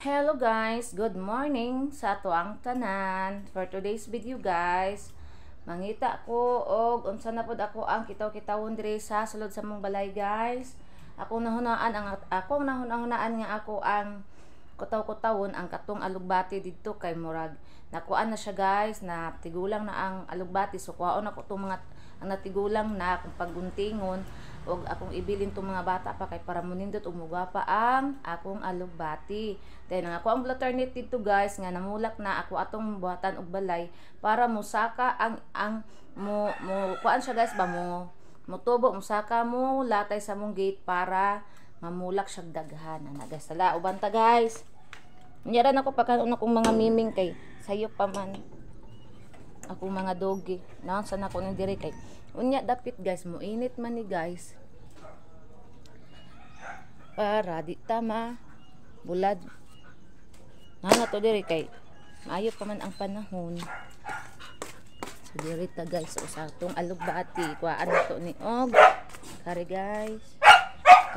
Hello guys, good morning sa ato ang tanan. For today's video guys, mangita ko og unsa na pod ako ang kitaw-kitawon diri sa sulod sa mong balay guys. Akong nahunaan ang akong nahunahunaan nga ako ang kutaw-kutawon ang katong alugbati didto kay murag nakuan na siya guys, na tigulang na ang alugbati, so kuhaon ako tong mga ang natigulang na akong pagguntingon og akong ibilin tong mga bata pa kay para munindot og mugwapa ang akong alugbati. Then ang ako ang alternate dito guys nga namulak na ako atong buhatan og balay para musaka ang mo mo kuan siya guys ba mo motubo, musaka mo latay sa mong gate para mamulak siya daghan. Ana guys, sala uban ta guys. Unya ra nako pagkaon akong mga miming kay sayo pa man akong mga dogi. Naon sa nako ning diri kay unya dapit guys mo init man ni guys. Para di ta ma bulad. Nana to diri kay maayo pa man ang panahon. So diri ta guys sa atong alugbati, kuhaan nato ni og kari guys.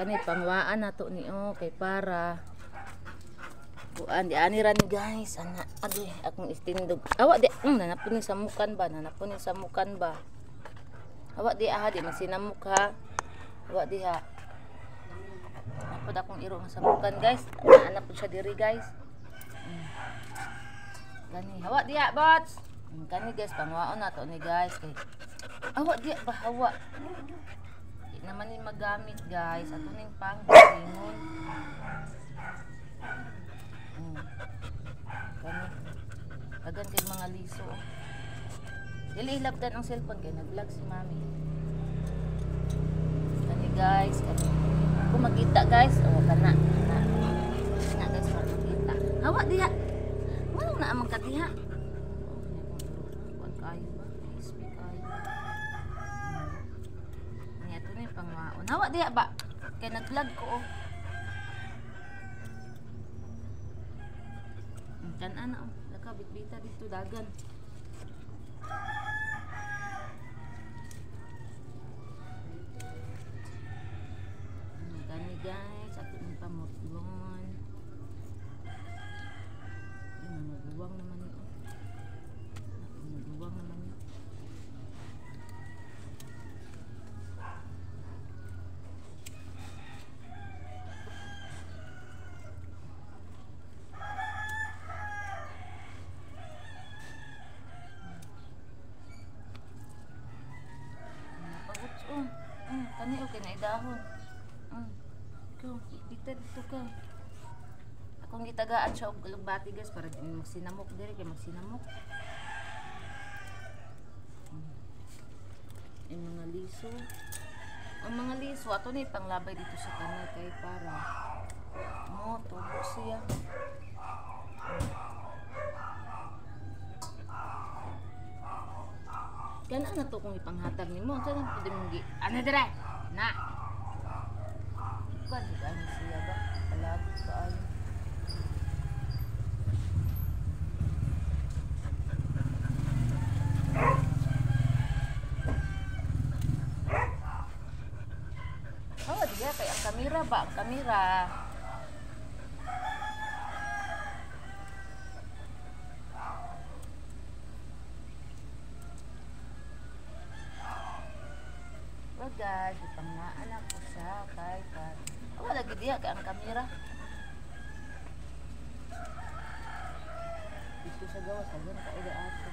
Kani pangwaan nato ni og kay para kuan di ani ra ni guys. Ana agi akong istindog. Awa di nanapon ni samukan ba, nanapon ni samukan ba. Awa di aha di masinamok ha. Awa di ha. Napod akong iro nga samukan guys. Ana pud siya diri guys. Kani hawa diha bots. Kani guys pangwaon nato ni guys kay awa diha ba hawa. Di naman ni magamit guys ato ning panggingon. Kani dagan kay mga liso. Dili hilabdan ang cellphone kay nag-vlog si mami. Kani guys, kani kung makita guys, oh kana kana. Na guys para makita. Hawa diha. Wala na amang kadiha. Oh, kuan kayo ba? Speak kayo. Niya to ni pangwaon. Hawa diha ba? Kay nag-vlog ko oh. Kan ana oh, nakabitbita dito dagan. Kani guys, ato ning pamutlon. Ay, mga guwang naman ni oh. Mga guwang naman ni. Oh, kani okay na idahon. Ikaw, dito dito ka. Akong gitagaan siya og alugbati guys para di magsinamok diri kay magsinamok. Ang mga liso. Ang mga liso ato ni panglabay dito sa kanay kay para mo tubo siya. Kana na to kung ipanghatag nimo, unsa nang pwede mong gi ano dire? Na. Kuan di ani siya ba? Palagot kaayo. Hawa diya kay ang kamera ba? Ang kamera. Guys, ipangwaan ako siya kay par. Wala lagi diha kay ang kamera. Dito sa gawas dagan kay da ato.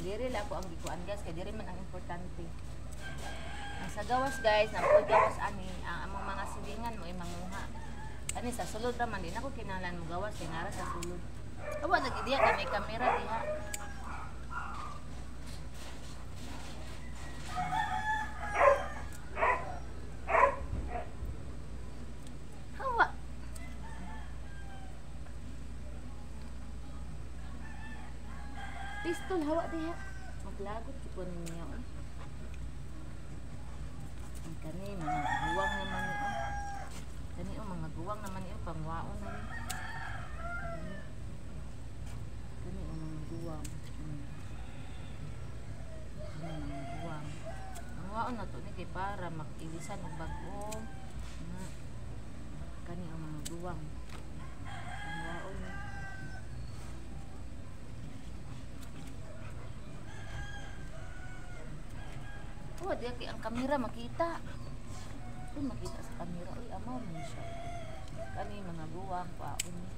Diri lang ako ang gikuan guys kay diri man ang importante. Ang sa gawas guys, napoy gawas ani ang among mga silingan mo manguha. Ani sa sulod ra man di nako kinahanglan mo gawas kay nara sa sulod. Wala lagi diha kay may kamera diha. Pistol hawa diha. Maglagot jud ko niya. Ang kani mga guwang naman ni oh. Kani oh mga guwang naman ni oh pangwaon na ni. Kani oh mga guwang. Kani mga guwang. Pangwaon na to ni kay para makilisan og bag-o. Kani oh mga guwang. Oh, di ang kamera makita. Uy, makita sa kamera. Uy, amaw man siya. Kani mga buwang paon ni.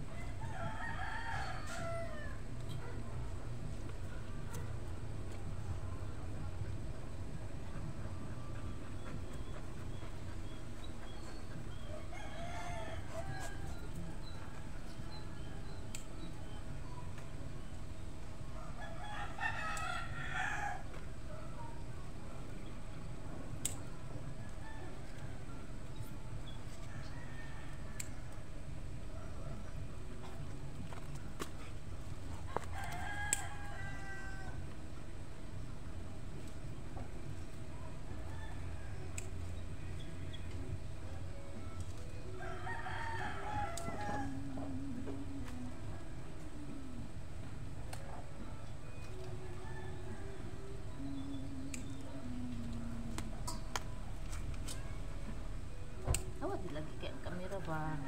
Awa di lagi kay ang kamera ba.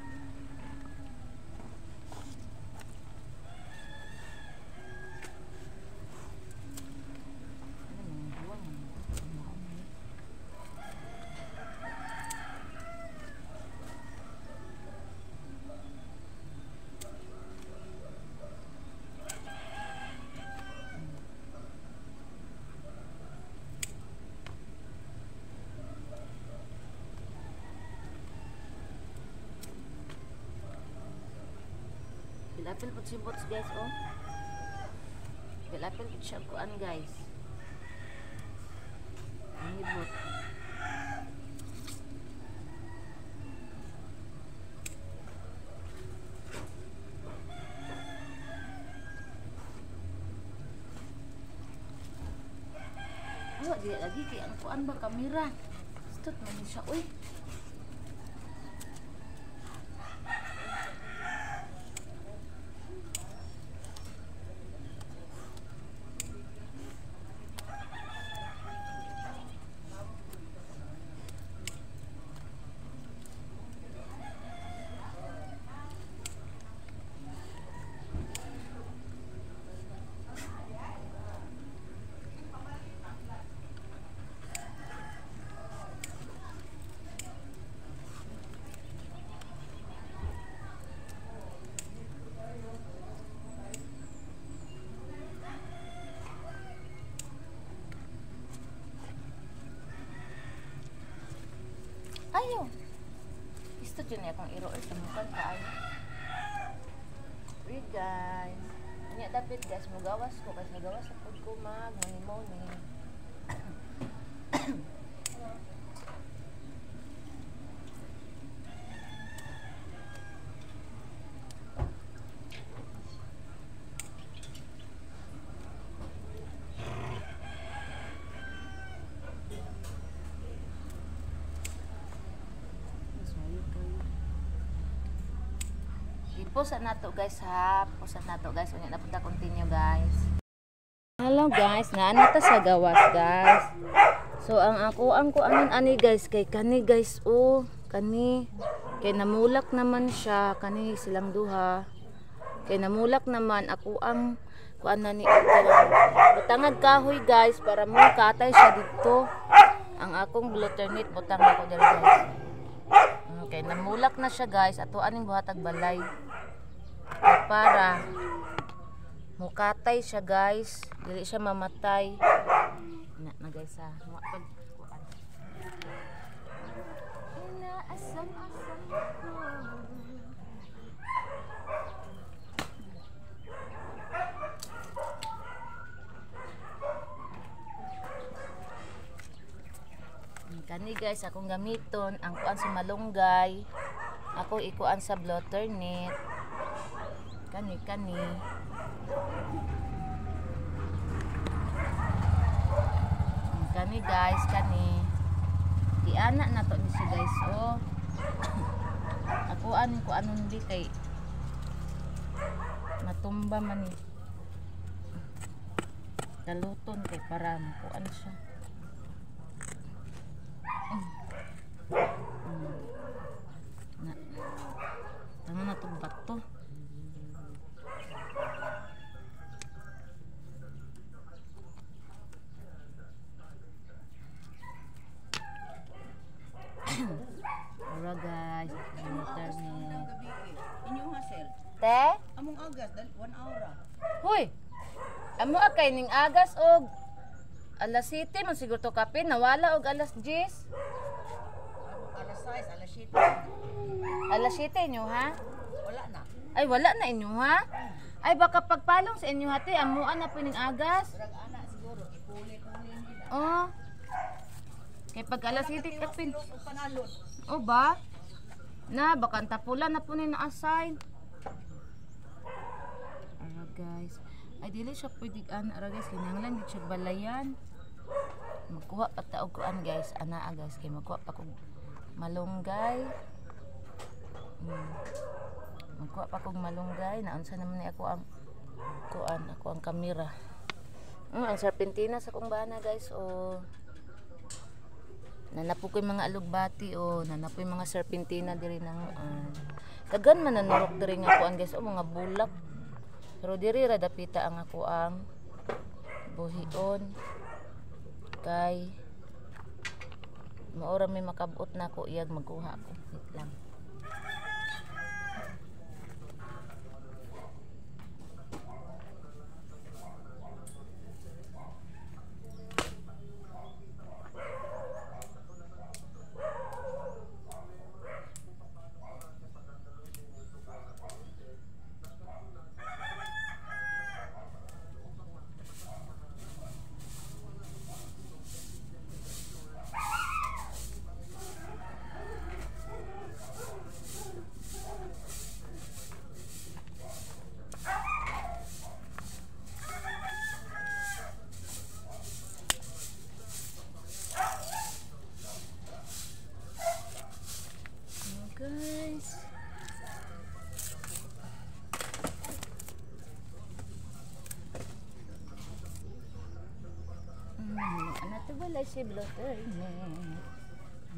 Ano mga buwang? Pilapil po si bots guys, oh. Pilapil po siya kuan guys. Ang ibot. Oh, di lagi kay ang kuan ba kamera. Stot man siya, uy. Ayo. Isto dyan akong iro or tamukan kaayo. Uy guys. Nya dapit guys, mugawas ko kasi nagawas sa pud ko mag money. Post na to guys ha. Post na to guys. Unya na punta continue guys. Hello guys, naana ta sa gawas guys. So ang ako ang kuanon ani guys kay kani guys oh, kani kay namulak naman siya kani silang duha. Kay namulak naman ako ang kuan na ni butangag kahoy guys para mo katay siya didto. Ang akong bluternate butang ako diri guys. Okay, namulak na siya guys ato aning buhatag balay. Para mukatay siya guys, dili siya mamatay. Na, na guys ha, pag kuan. Inaasam-asam ko. Kani guys, akong gamiton ang kuan sa malunggay. Ako ikuan sa blotternet. Kani kani. Kani guys, kani. Diana na to ni siya guys oh. Ako aning kuanon di kay matumba man ni. Daluton kay para makuan siya. Na. Tama na itong bato. Te? Among agas, dal 1 hour ah. Hoy. Amo kay ning agas og alas 7 man siguro to kape nawala og alas 10. Alas 6, alas 7. Alas 7 inyo ha? Wala na. Ay wala na inyo ha? Ay baka pagpalong sa inyo hati amuan na po ning agas. Murag ana siguro, ipuli-puli nila. Oh. Kay pag alas 7 kape. Tiwas og panalon. O ba? Na baka ang tapula na po ni na-assign. Ara guys. Ay dili siya pwede ana ara guys, kinahanglan gid siya balayan. Magkuha pa ta og kuan guys, ana guys kay magkuha pa kog malunggay. Magkuha pa kog malunggay, naunsa naman ni ako ang kuan, ako ang kamera. Ang serpentina sa akong bana guys oh. Nanapo ko yung mga alugbati o nanapo yung mga serpentina diri nang daghan man nanurok diri nga kuan guys o mga bulak. Pero diri ra dapita ang ako ang buhion kay maora may makabot na ako iyag magkuha ako. Wait lang. Oh, guys. Ano to wala si blotter ni.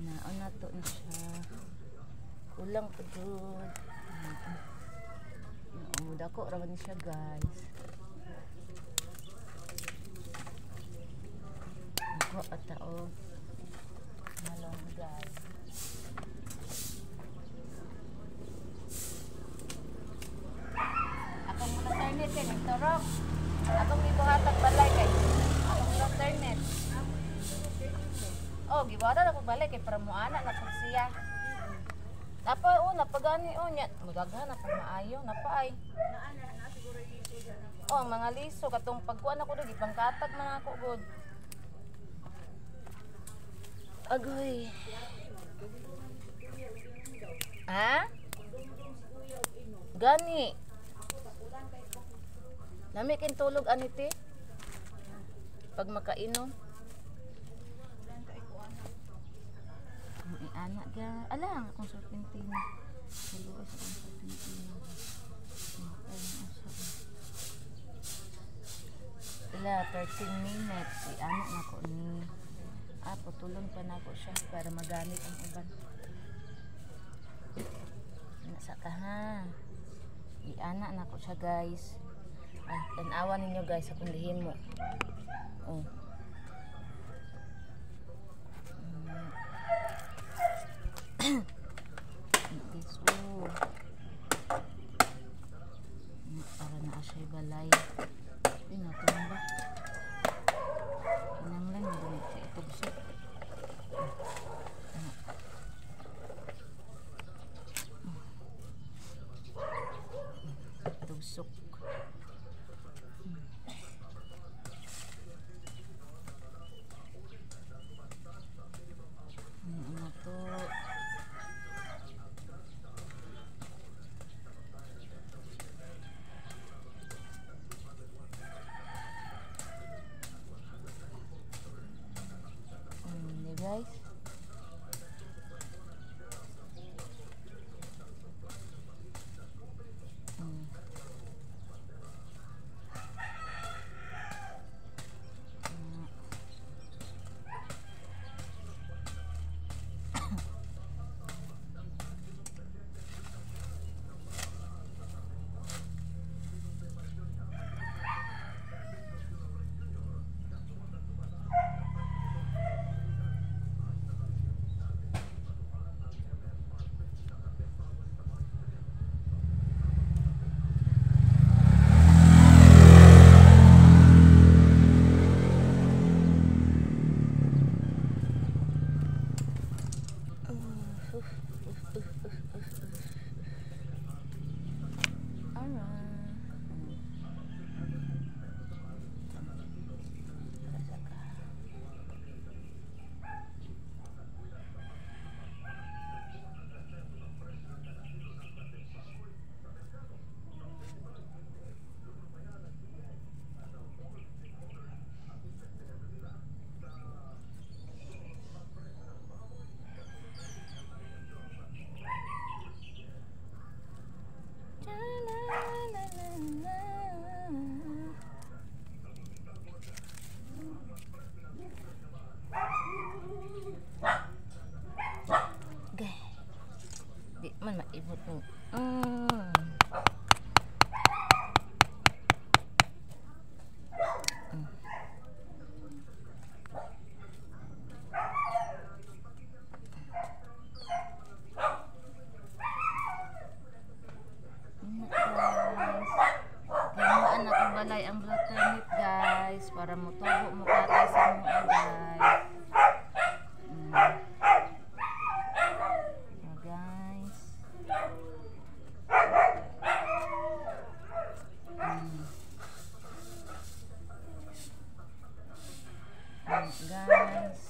Na to na siya. Kulang pa jud. Oh, dako ra man siya guys. Ako ata og malunggay. Akong mga internet kay nagturok. Akong gibuhatag balay kay akong internet. Oh, gibuhatan ako balay kay para moana na pud siya. Napa oh, napagani oh nya, mudaghan na pud maayo, napa ay. Oh, ang mga liso katong pagkuan ako do gipangkatag man ako gud. Agoy. Ha? Gani. Nami kin tulog anite. Pag makainom. Ana ga. Ala ang akong serpentina. Haluan sa akong serpentina. Ay, asa. Ila 13 minutes. Iana na ko ni. Ah, putulon pa na ko siya para magamit ang uban. Nasa ka ha. Iana na ko siya guys. Ay, tanawa ninyo guys akong lihimo. Oh. This oh. Para na siya balay. Ay, natumba. Kinanglan hindi siya itugso. Tugsok. Ano to? Guys. balay ang blue turnip, guys, para mutubo mo katay sa mga, guys. So, guys. Guys.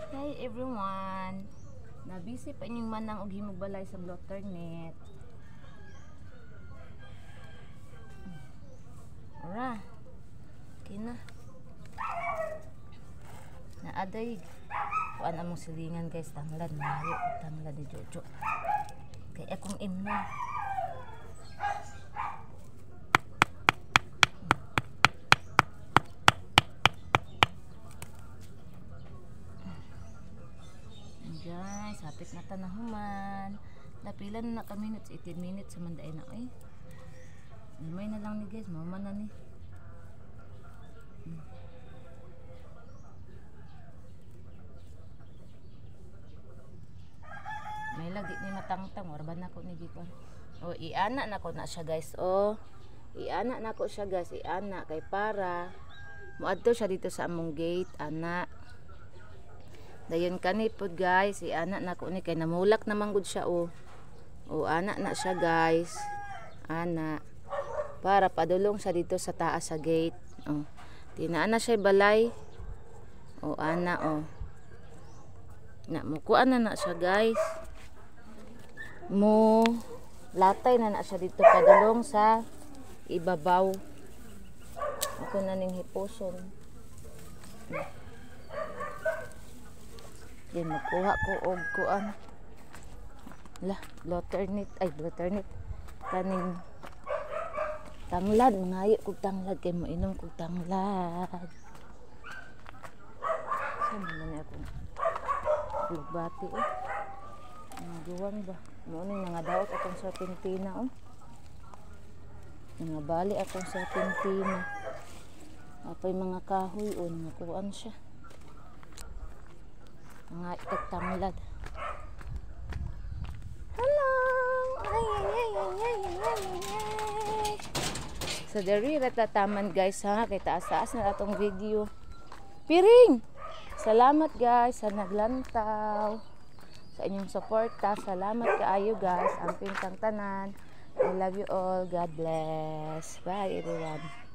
Hi everyone. Nabisi pa inyong manang og himog balay sa blue turnip. Ora. Kina. Naaday. Kuan among silingan, guys, tanglad maayo tanglad ni Jojo. Kay akong imna. Guys, hapit na ta na human. Napila na na ka minutes, 18 minutes sa manday na eh. Gamay na lang ni, guys, mahuman na ni. May lagi ni matangtang, wala ba na ko ni gikuan. O iana na ko na siya, guys. O iana na ko siya, guys, iana kay para moadto siya dito sa among gate, ana. Dayon kani pod, guys, iana na ko ni kay namulak naman gud siya oh. O ana na siya, guys. Ana. Para padulong siya dito sa taas sa gate. Oh. Tinaan na siya balay. O ana oh. Na mukuan na na siya, guys. Mo latay na na siya dito padulong sa ibabaw. Ako na ning hipuson. Di makuha ko og kuan. La, blue ay blue turnip. Kaning tanglad, mangayo kog tanglad kay moinom kog tanglad. Sa man ni akong lugbati eh. Mga ba? Mo ning mga daot akong serpentina oh. Mga bali akong serpentina. Apay mga kahoy oh, mga kuan siya. Mga itak tanglad. Hello! Ay, ay, ay, ay, ay, ay, ay. So, diri ratataman, guys, ha. Kay taas-taas na atong video. Piring! Salamat, guys, sa naglantaw. Sa inyong suporta. Salamat kaayo, guys. Ang pintang tanan. I love you all. God bless. Bye, everyone.